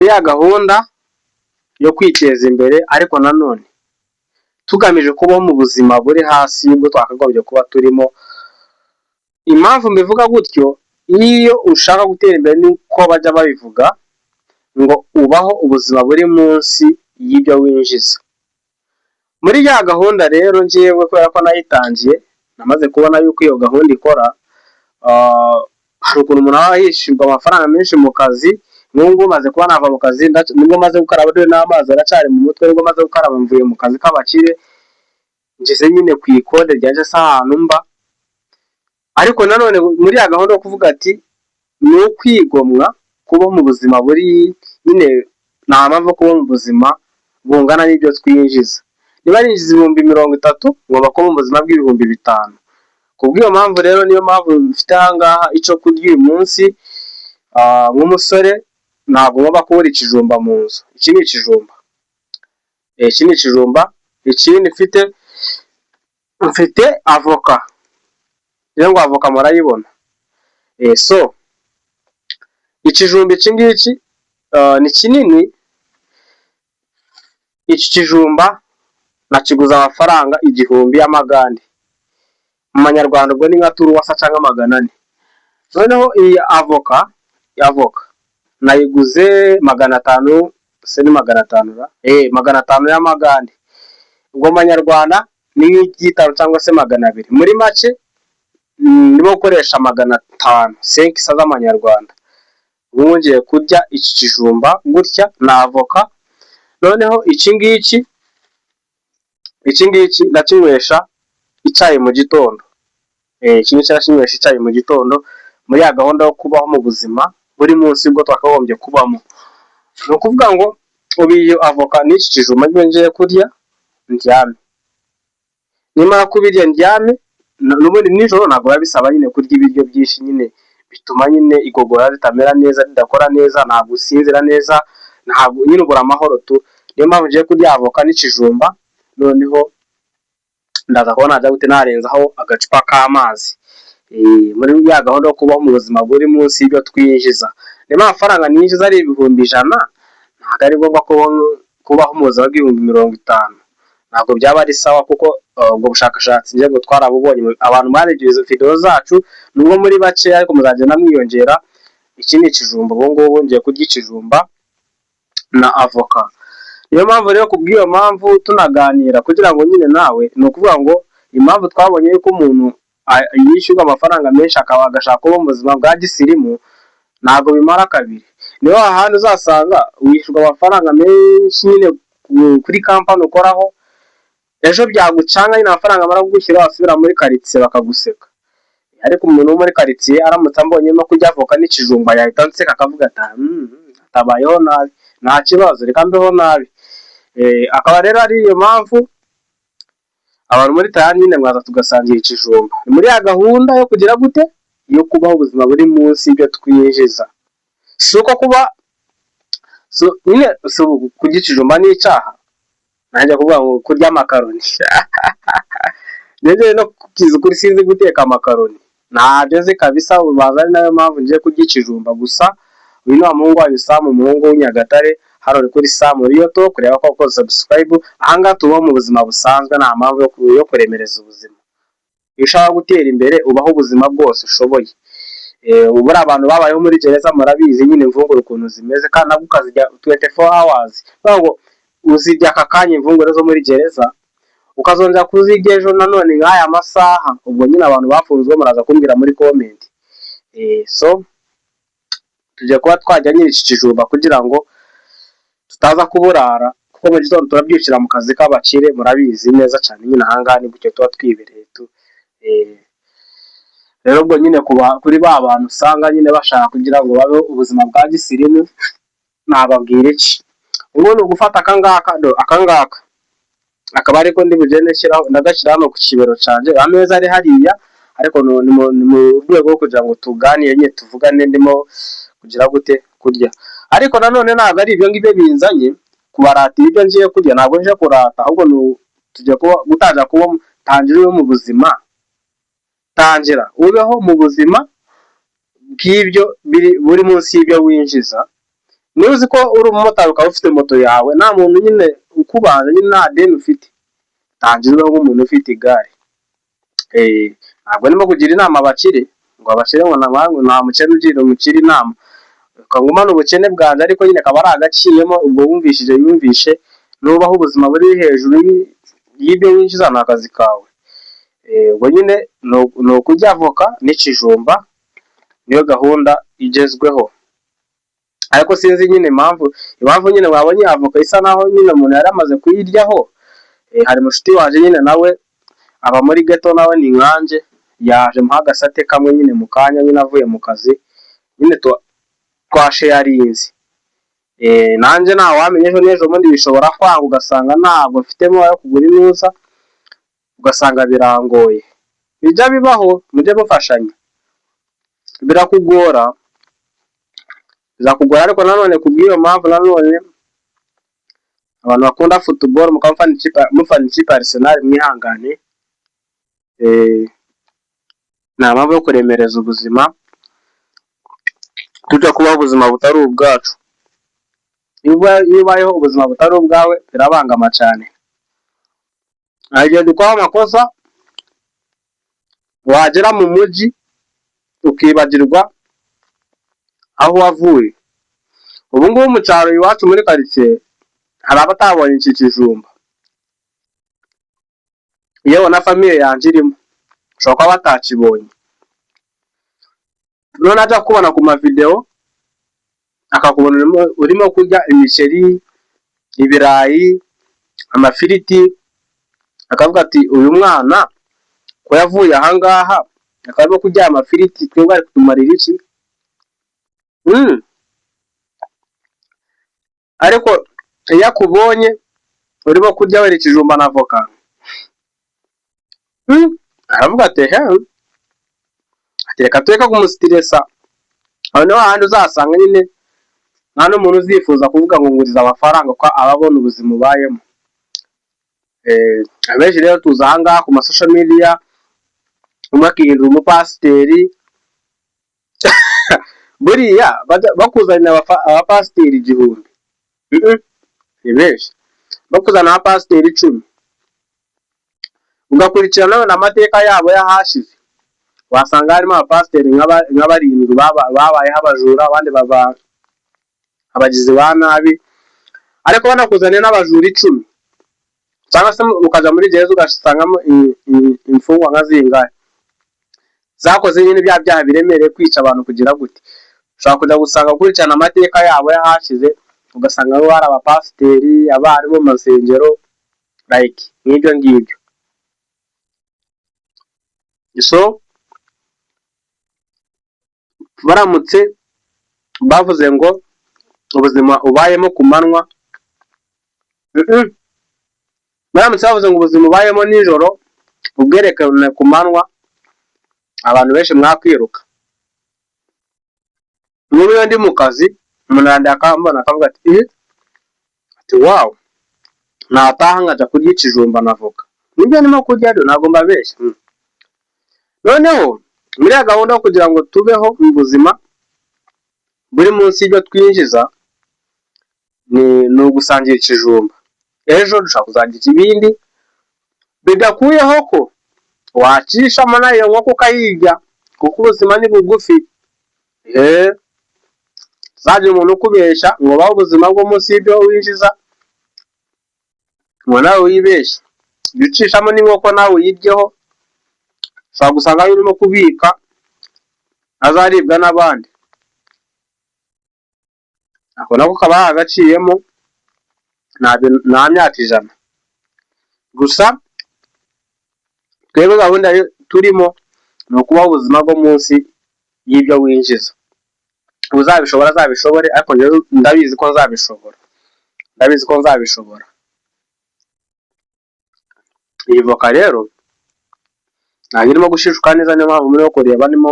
Ya gahunda yo kwiteza imbere, ariko nanone tugamije kubaho mu buzima buri hasi y'ubwo twakagombye kuba turimo. Impamvu mbivuga gutyo, iyo ushaka gutera imbere, niko bajya babivuga ngo ubaho ubuzima buri munsi y'ibyo winjiza. Muri ya gahunda rero, njyewe kubera ko nayitangiye, namaze kubona yuko iyo gahunda ikora. Hari ukuntu umuntu aba yishyurwa amafaranga menshi mu kazi. Nk'ubu ngubu maze kuba nava mu kazi, nibwo maze gukaraba, dore n'amazi aracyari mu mutwe, nibwo maze gukaraba, mvuye mu kazi k'abakire, ngeze nyine ku ikode ryanjye se ahantu mba. Ariko nanone muri ya gahunda yo kuvuga ati ni ukwigomwa kuba mu buzima buri nyine, nta mpamvu yo kuba mu buzima bungana n'ibyo twinjiza. Niba ninjiza 30,000, ngomba kuba mu buzima bw'ibihumbi 5. Kubw'iyo mpamvu rero, niyo mpamvu mfite aha ngaha icyo kurya uyu munsi. Nk'umusore ntabwo ngomba kubura ikijumba mu nzu. Iki ni ikijumba, iki ni ikijumba. Ikindi mfite avoka rero, ngo avoka murayibona. So ikijumba iki ngiki ni kinini. Iki kijumba nakiguze amafaranga 1000 y'amagande, mu manyarwanda ubwo ni nka 300 cyangwa 400. Noneho iyi avoka nayiguze 500, se ni 500 ra? 500 y'amagande, ubwo mu manyarwanda ni nk'iry'itanu cyangwa se 200. Muri make ndimo gukoresha 500, 500 z'amanyarwanda. Ubu ngiye kurya iki kijumba gutya na avoka. Noneho iki ngiki ndakinywesha icyayi mu gitondo. Iki ngiki ndakinywesha icyayi mu gitondo, muri ya gahunda yo kubaho mu buzima buri munsi ubwo twakagombye kubamo. Ni ukuvuga ngo ubu iyo avoka n'iki kijumba nibyo ngiye kurya ndyame. Nimara kubirya ndyame. N'ubundi nijoro ntabwo biba bisaba nyine kurya ibiryo byinshi, nyine bituma nyine igogora ritamera neza, ridakora neza, ntabwo usinzira neza, ntabwo nyine ubura amahoro tu. Niyo mpamvu ngiye kurya avoka n'ikijumba. Noneho ndaza kuba najya gute, narenzaho agacupa k'amazi, muri ya gahunda yo kubaho mu buzima buri munsi y'ibyo twinjiza. Niba amafaranga ninjiza ari 100,000, ntabwo ari ngombwa kubaho mu buzima bw'ibihumbi 50, ntabwo byaba ari sawa, kuko ubwo bushakashatsi ngira ngo twarabubonye. Abantu mwarebye izo video zacu, nubwo muri bake, ariko muzagenda mwiyongera. Iki ni ikijumba. Ubu ngubu ngiye kurya ikijumba na avoka. Niyo mpamvu rero, kubw'iyo mpamvu tunaganira kugira ngo nyine nawe, ni ukuvuga ngo impamvu twabonye yuko umuntu yishyurwa amafaranga menshi akaba agashaka kuba mu buzima bwa gisirimu, ntabwo bimara kabiri. Niho hahandi uzasanga wishyurwa amafaranga menshi nyine kuri kampani ukoraho, ejo byagucanga nyine, amafaranga amara kugushyira, wasubira muri karitsiye bakaguseka. Ariko umuntu wo muri karitsiye aramutse ambonyemo kurya avoka n'ikijumba, yahita anseka akavuga ati atabayeho nabi, nta kibazo, reka mbeho nabi. Akaba rero ari iyo mpamvu abantu muri tayari nyine mwaza tugasangira ikijumba. Ni muri ya gahunda yo kugira gute, yo kubaho ubuzima buri munsi y'ibyo twinjiza. Si uko kuba nyine si kurya ikijumba ni icyaha, nanjye kuvuga ngo kurya amakaroni, ndetse no kukiza ukuri, sinzi guteka amakaroni, ntabyo nzi kabisa. Ubanza ari nayo mpamvu ngiye kurya ikijumba gusa. Uyu ni wa muhungu wanyu Sam, umuhungu w'Inyagatare. Hano ni kuri Sam Riyoto, kureba ko wakoze subscribe. Ahangaha tubaho mu buzima busanzwe, nta mpamvu yo kuremereza ubuzima. Iyo ushaka gutera imbere, ubaho ubuzima bwose ushoboye. Ubu buriya abantu babayeho muri gereza murabizi nyine imvungure ukuntu zimeze, kandi nabwo ukazirya 24 hours, kuvuga ngo uzirya aka kanya imvungure zo muri gereza, ukazongera kuzirya ejo nanone nk'aya masaha. Ubwo nyine abantu bafunzwe muraza kumbwira muri comment. So tugiye kuba twajya nyine iki kijumba kugira ngo tutaza kuburara, kuko mu gitondo turabyukira mu kazi k'abakire, murabizi neza cyane nyine. Ahangaha ni gutyo tuba twibereye tu. Rero ubwo nyine kuri ba bantu usanga nyine bashaka kugira ngo babeho ubuzima bwa gisirimu, nababwira iki? Ubu ni ugufata akangaka, do akangaka akaba ariko ndi bugende nshyiraho, ndagashyira hano ku kibero cyanjye. Ameza ari hariya, ariko ni mu rwego rwo kugira ngo tuganire nyine, tuvugane ndimo kugira gute, kurya. Ariko nanone ntabwo ari ibyo ngibyo binzanye kubaratira ibyo ngiye kurya. Ntabwo nje kurata, ahubwo ni tujya kuba gutangira kuba, tangira ube mu buzima, tangira ubeho mu buzima bw'ibyo biri buri munsi y'ibyo winjiza. Niba uzi ko uri umumotari, ukaba ufite moto yawe, nta muntu nyine ukubanza nyine, nta deni ufite, tangira ubeho nk'umuntu ufite igare. Ntabwo ndimo kugira inama abakire ngo abakire ngo nta mukene ugira umukire inama, ngumane ubukene bwanjye, ariko nyine kaba ari agaciyemo. Ubwo wumvishije yumvishe, nubaho ubuzima buri hejuru y'ibyo winjiza, ni akazi kawe. Ubwo nyine ni ukurya avoka n'ikijumba, niyo gahunda igezweho. Ariko sinzi nyine impamvu nyine wabonye avoka isa naho nyine umuntu yari amaze kuyiryaho. Hari mushuti wanjye nyine, nawe aba muri ghetto, nawe ni nkanjye, yaje muha agasate kamwe nyine mu kanya nyine avuye mu kazi nyine, twasharinze. Nanjye ntawamenya, ejo n'ejo bundi bishobora kwanga, ugasanga ntabwo mfitemo ayo kugura inuza, ugasanga birangoye. Bijya bibaho, mujye mufashanya. Birakugora, bizakugora, ariko nanone kubw'iyo mpamvu nanone abantu bakunda football, mukaba mufana ikipe ya Arsenal, mwihangane. Nta mpamvu yo kuremereza ubuzima tujya kubaho ubuzima butari ubwacu. Iyo ubayeho ubuzima butari ubwawe birabangama cyane. Hari igihe dukora amakosa, wagera mu mujyi ukibagirwa aho wavuye. Ubu ngubu mu cyaro iwacu muri karitsiye hari abatabonye iki kijumba, yewe na famille yanjye irimo, ushobora kuba batakibonye. None ajya kubona ku mavideo, akakubona urimo kurya imiceri, ibirayi, amafiriti, akavuga ati: "Uyu mwana ko yavuye ahangaha akaba arimo kurya amafiriti, twebwe ari kutumarira iki?" Ariko iyo akubonye urimo kurya wera ikijumba na avoka, aravuga ati: "He," ati: "Reka tureke kumustiresa." Aho niho hahandi uzasanga nyine nta n'umuntu uzifuza kuvuga ngo nguriza amafaranga, ko aba abona ubuzima ubayemo. Abenshi rero tuza ahangaha ku ma social media, umwe akihindura umupasiteri. Buriya bakuzanira abapasiteri 1000, ni benshi, bakuzanira abapasiteri 10, ugakurikirana none amateka yabo y'ahashize, wasanga harimo abapasiteri nka barindwi babayeho abajura, abandi baba abagizi ba nabi. Ariko banakuzaniye n'abajura 10, cyangwa se ukajya muri gereza ugasangamo imfungwa nka zingahe zakoze nyine bya byaha biremereye, kwica abantu, kugira gute, ushobora kujya gusanga gukurikirana amateka yabo y'ahashize, ugasanga bo bari abapasiteri, abarimu mu masengero, like nk'ibyo ngibyo. So baramutse bavuze ngo ubuzima ubayemo ku manywa, baramutse bavuze ngo ubuzima ubayemo nijoro ubwerekane ku manywa, abantu benshi mwakwiruka. Nk'ubu iyo ndi mu kazi, umuntu arandeba akambona, akavuga ati: "Eh," ati: "Wow." Nataha nkajya kurya ikijumba na avoka, nibyo ndimo kurya rero, ntabwo mbabeshya. Noneho muri ya gahunda yo kugira ngo tubeho mu buzima buri munsi y'ibyo twinjiza, ni ugusangira ikijumba, ejo dushobora kuzagira ikibindi, bidakuyeho ko wacishamo nayo iyo nkoko ukayirya, kuko ubuzima ni bugufi. Ntihazagire umuntu ukubeshya ngo baho ubuzima bwo munsi y'ibyo winjiza, ngo nawe wibeshye. Jya ucishamo n'inkoko nawe uyiryeho, ushobora gusanga ayo urimo kubika azaribwa n'abandi. Ako nako kaba kagaciyemo, nta myaka 100. Gusa twebwe gahunda turimo ni ukubaho ubuzima bwo munsi y'ibyo winjiza. Uzabishobora azabishobore, ariko njyewe ndabizi ko nzabishobora, ndabizi ko nzabishobora. Iyi voka rero ntabwo irimo gushishuka neza, niyo mpamvu murimo kureba ndimo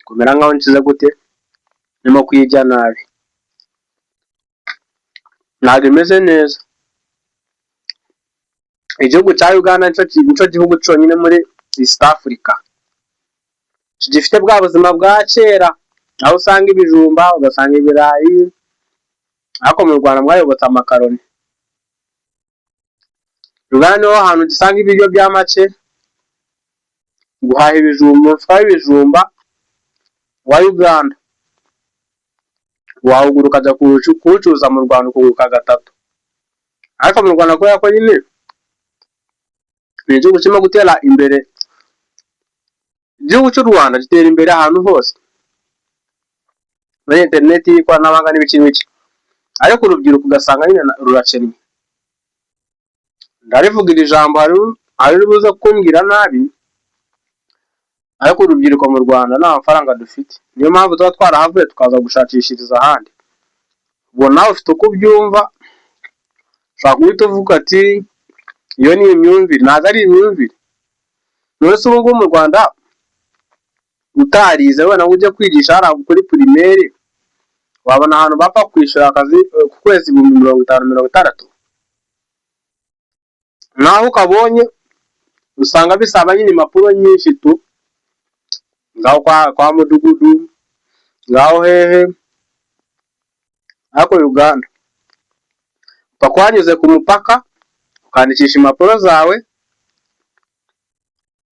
kumera nkaho nshyize gute, ndimo kuyirya nabi, ntabwo imeze neza. Igihugu cya Uganda nicyo gihugu cyonyine muri East Africa kigifite bwa buzima bwa kera. Aho usanga ibijumba, ugasanga ibirayi, ariko mu Rwanda mwayobotse amakaroni. Uganda niho hantu usanga ibiryo bya make. Guhaha ibijumba, umufuka w'ibijumba wa Uganda wawugura ukajya kuwucuruza mu Rwanda ukunguka gatatu. Ariko mu Rwanda, kubera ko nyine ni igihugu kirimo gutera imbere, igihugu cy'u Rwanda gitera imbere ahantu hose muri interineti, y'ikoranabuhanga n'ibiki n'ibiki, ariko urubyiruko ugasanga nyine rurakennye. Ndarivuga iri jambo, hari buze kumbwira nabi, ariko urubyiruko mu Rwanda nta mafaranga dufite. Niyo mpamvu tuba twarahavuye tukaza gushakishiriza ahandi. Ubwo nawe ufite uko ubyumva, ushobora guhita uvuga ati iyo ni imyumvire. Ntabwo ari imyumvire. None se ubu ngubu mu Rwanda utarize, wenda ngo ujye kwigisha hariya kuri primaire, wabona ahantu bapfa kwishyura akazi ku kwezi 50,000, 60,000? Naho ukabonye usanga bisaba nyine impapuro nyinshi tu, ngaho kwa mudugudu, ngaho hehe. Ariko Uganda upfa kuba wanyuze ku mupaka, ukandikisha impapuro zawe,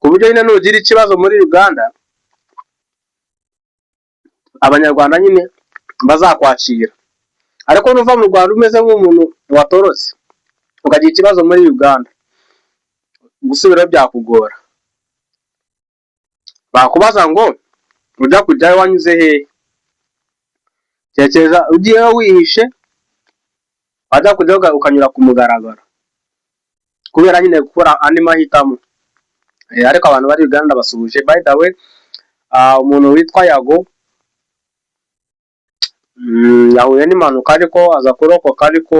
ku buryo nyine nugira ikibazo muri Uganda, Abanyarwanda nyine bazakwakira. Ariko nuva mu Rwanda umeze nk'umuntu watorotse, ukagira ikibazo muri Uganda, gusubirayo byakugora. Bakubaza ngo ujya kujyayo wanyuze hehe? Tekereza ugiyeyo wihishe, wajya kujyayo ukanyura ku mugaragaro kubera nyine gukora andi mahitamo. Ariko abantu bari Uganda basuhuje. By the way, umuntu witwa Yago yahuye n'impanuka ariko aza kurokoka, ariko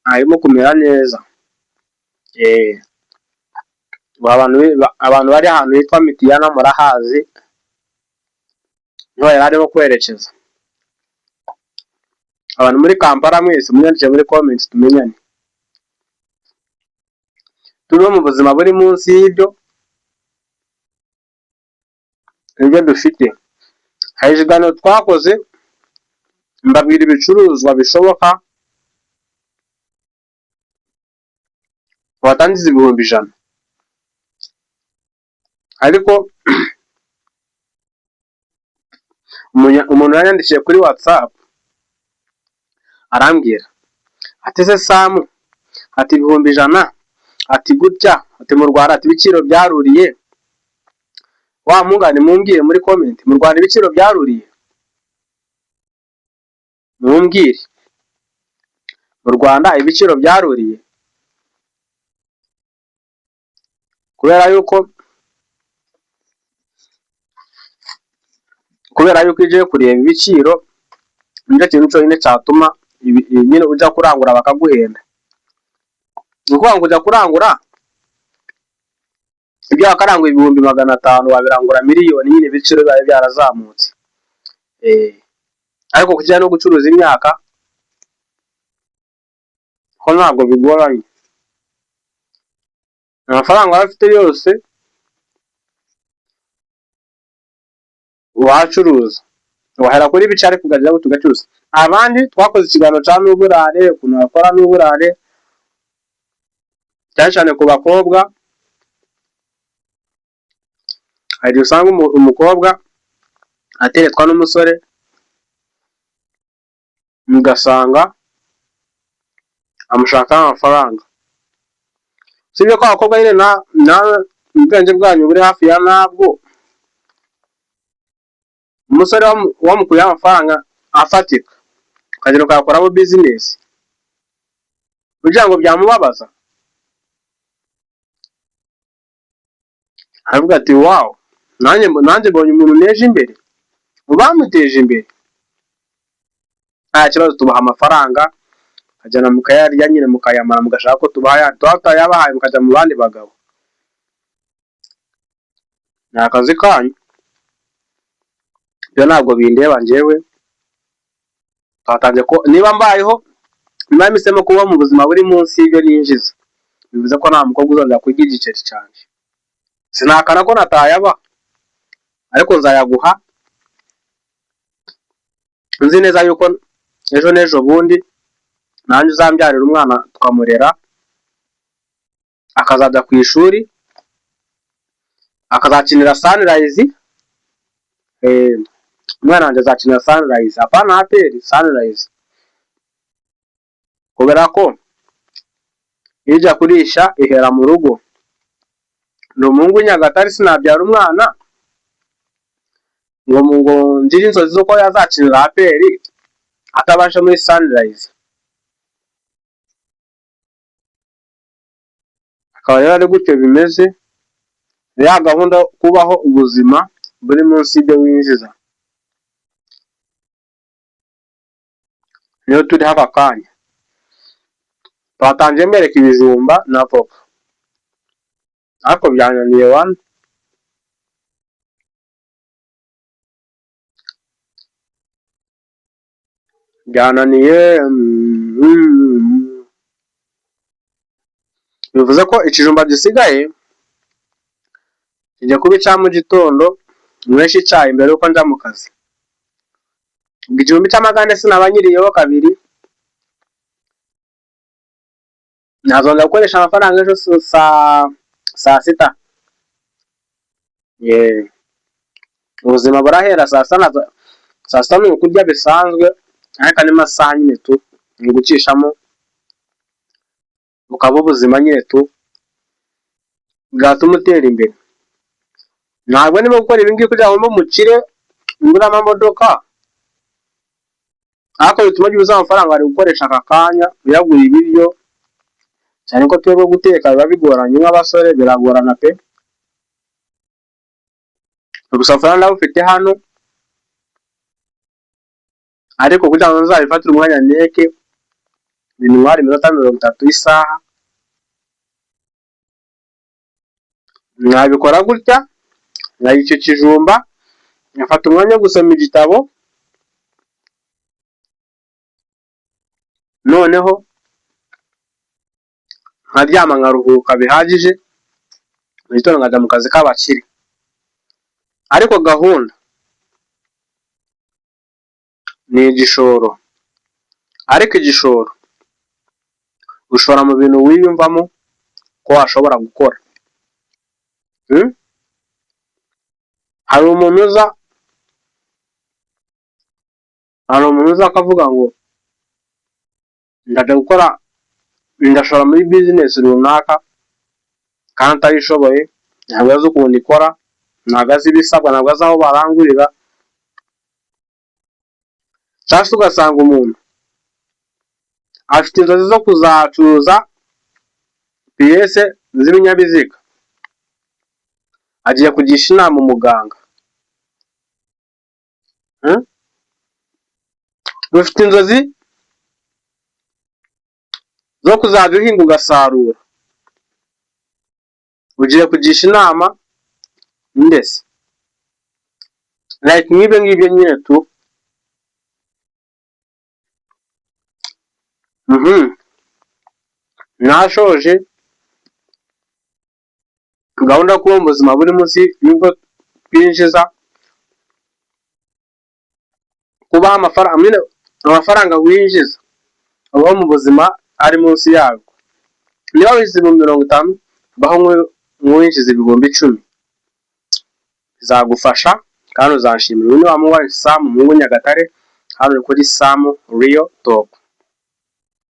arimo kumera neza. Abantu bari ahantu hitwa Mityana murahazi, niho yari arimo kwerekeza. Abantu muri Kampala mwese munyandikire muri comment tumenyane. Tube mu buzima buri munsi y'ibyo ibyo dufite. Hari ikiganiro twakoze mbabwira ibicuruzwa bishoboka watangiza 100,000, ariko umuntu yanyandikiye kuri WhatsApp arambwira ati: "Ese Samu," ati, "100,000," ati, "gutya," ati, "mu Rwanda," ati, "ibiciro byaruriye." Wa mungane, mumbwire muri comment, mu Rwanda ibiciro byaruriye? Mumbwire, mu Rwanda ibiciro byaruriye? Kubera yuko iyo ugiye kureba ibiciro, nicyo kintu cyonyine cyatuma nyine ujya kurangura bakaguhenda. Ni ukuvuga ngo ujya kurangura ibyo wakarangura 500,000, wabirangura miliyoni nyine, ibiciro bibaye byarazamutse. Ariko ku kijyanye no gucuruza imyaka ho ntabwo bigoranye, amafaranga waba ufite yose wacuruza, wahera kuri bice ariko ukagera tugacuruza. Abandi twakoze ikiganiro cya n'uburare, ukuntu wakora n'uburare, cyane cyane ku bakobwa. Hari igihe usanga umukobwa ateretwa n'umusore, ugasanga amushakaho amafaranga. Usibye ko abakobwa nyine nawe ubwenge bwanyu buri hafi ya ntabwo, umusore wamukuyeho amafaranga afatika ukagenda ukayakoramo business kugira ngo byamubabaza, aravuga ati: "Wow, nanjye mbonye umuntu neje imbere mu bamuteje imbere." Nta kibazo, tubaha amafaranga mukajyana mukayarya nyine, mukayamara, mugashaka ko tubaha ayandi, tuba tutayabahaye mukajya mu bandi bagabo. Ni akazi kanyu, ibyo ntabwo bindeba njyewe. Twatangiye ko niba mbayeho, niba mpisemo kuba mu buzima buri munsi y'ibyo ninjiza, bivuze ko nta mukobwa uzongera kurya igiceri cyanjye. Sinakana ko natayaba, ariko nzayaguha. Nzi neza yuko ejo n'ejo bundi nanjye uzambyarira umwana, tukamurera, akazajya ku ishuri, akazakinira Sunrise. Umwana wanjye azakinira Sunrise, apana APR, Sunrise, kubera ko ijya kurisha ihera mu rugo. Ni umuhungu w'i Nyagatare, sinabyara umwana ngo ngire inzozi z'uko yazakinira APR atabasha muri Sunrise. Akaba rero ari gutyo bimeze, ya gahunda yo kubaho ubuzima buri munsi y'ibyo winjiza niyo turiho aka kanya. Twatangiye mbereka ibijumba na voka, ariko byananiye wana. Byananiye, bivuze ko ikijumba gisigaye kijya kuba icya mu gitondo, nywesha icyayi mbere yuko njya mu kazi. Igihumbi cy'amagande sinaba nyiriyeho kabiri, nazongera gukoresha amafaranga ejo saa sita. Ubuzima burahera saa sita, saa sita ni ukurya bisanzwe, ariko andi masaha nyine tu ni ugucishamo, bukaba ubuzima nyine tu bwatuma utera imbere. Ntabwo ndimo gukora ibi ngibi kugira ngo mbe umukire ngure amamodoka, ariko bituma ugira amafaranga wari gukoresha aka kanya uyagura ibiryo, cyane ko twebwe guteka biba bigoranye nk'abasore, biragorana pe. Gusa amafaranga ndawufite hano, ariko kugira ngo nzabifatire umwanya nteke bintwara iminota 30, isaha, nabikora gutya nkarya icyo kijumba, nkafata umwanya wo gusoma igitabo, noneho nkaryama nkaruhuka bihagije, mu gitondo nkajya mu kazi k'abakire. Ariko gahunda ni igishoro, ariko igishoro ushora mu bintu wiyumvamo ko washobora gukora. Hari umuntu uza akavuga ngo ndajya gukora, ndashora muri business runaka, kandi atayishoboye, ntabwo azi ukuntu ikora, ntabwo azi ibisabwa, ntabwo azi aho barangurira, cyangwa se ugasanga umuntu afite inzozi zo kuzacuruza pièces z'ibinyabiziga, agiye kugisha inama umuganga. Ufite inzozi zo kuzajya uhinga ugasarura, ugiye kugisha inama ndetse like nk'ibyo ngibyo nyine tu. Nashoje gahunda yo kuba mu buzima buri munsi y'ubwo twinjiza, kubaha amafaranga, amafaranga winjiza ubaho mu buzima ari munsi yabwo. Niba winjiza 50,000, baho nk'uwinjiza 10,000, bizagufasha kandi uzanshimira. Uyu ni wa muhungu Sam, umuhungu Nyagatare, hano kuri Sam Real Talk.